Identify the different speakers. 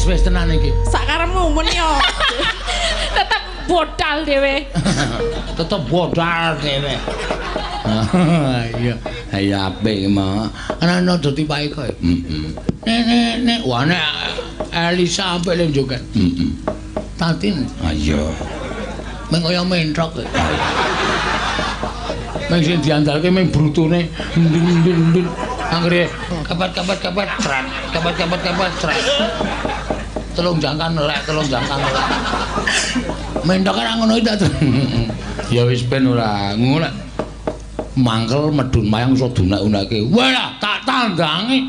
Speaker 1: Wis tenan iki.
Speaker 2: Sakarepmu mun yo.
Speaker 3: Tetep bodal dhewe.
Speaker 1: Tetep bodal dhewe. Iya, iya apik mah. Ana ana tipake kowe. Heeh. Nek nek nek wah nek Elisa apik le joget. Heeh. Tatin. Ah iya. Meng kaya mentrok. Meng sing diandalke meng brutune ndul ndul ndul. Anggere kapat kapat kapat trat, kapat kapat kapat trat. Telung jangkan melek, telung jangkan melek. Mentok ora ngono iki ta. Ya wis ben ora ngono. Mangkel medun mayang iso dunak-unake. Wah, tak tandangi.